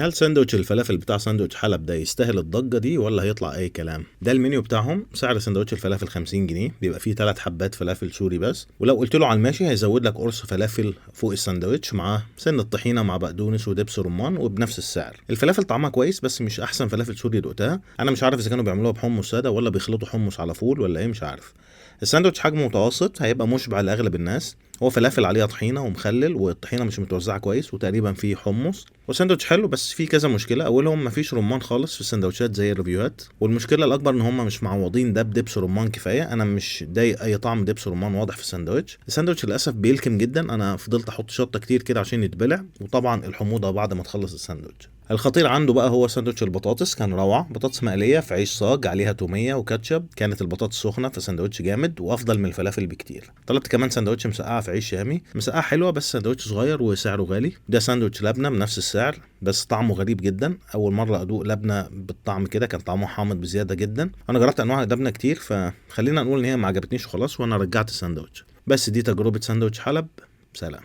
هل ساندوتش الفلافل بتاع ساندوتش حلب ده يستاهل الضجة دي ولا هيطلع اي كلام؟ ده المنيو بتاعهم. سعر ساندوتش الفلافل 50 جنيه، بيبقى فيه 3 حبات فلافل سوري بس، ولو قلت له على الماشي هيزود لك قرص فلافل فوق الساندوتش مع سن الطحينة مع بقدونس ودبس رمان وبنفس السعر. الفلافل طعمها كويس بس مش احسن فلافل سوري دقتها. انا مش عارف اذا كانوا بيعملوها بحمص ساده ولا بيخلطوا حمص على فول ولا ايه، مش عارف. الساندوتش حجمه متوسط، هيبقى مشبع لاغلب الناس. هو فلافل عليها طحينه ومخلل، والطحينه مش متوزعة كويس، وتقريبا فيه حمص. والساندوتش حلو بس فيه كذا مشكلة. اولهم مفيش رمان خالص في السندوتشات زي الريفيوهات، والمشكلة الاكبر ان هم مش معوضين ده بدبس رمان كفاية. انا مش ضايق اي طعم دبس رمان واضح في الساندوتش. الساندوتش للاسف بيلكم جدا، انا فضلت احط شطه كتير كده عشان يتبلع، وطبعا الحموضة بعد ما تخلص الساندوتش. الخطير عنده بقى هو ساندوتش البطاطس، كان روعه. بطاطس مقلية في عيش صاج عليها توميه وكاتشب، كانت البطاطس سخنة في ساندوتش جامد وافضل من الفلافل بكتير. طلبت كمان ساندوتش مسقعه في عيش شامي، مسقعه حلوة بس ساندوتش صغير وسعره غالي. ده ساندوتش لبنه بنفس السعر بس طعمه غريب جدا، اول مرة ادوق لبنه بالطعم كده، كان طعمه حامض بزيادة جدا. انا جربت انواع لبنه كتير، فخلينا نقول ان هي ما عجبتنيش وخلاص، وانا رجعت الساندوتش. بس دي تجربه ساندوتش حلب. سلام.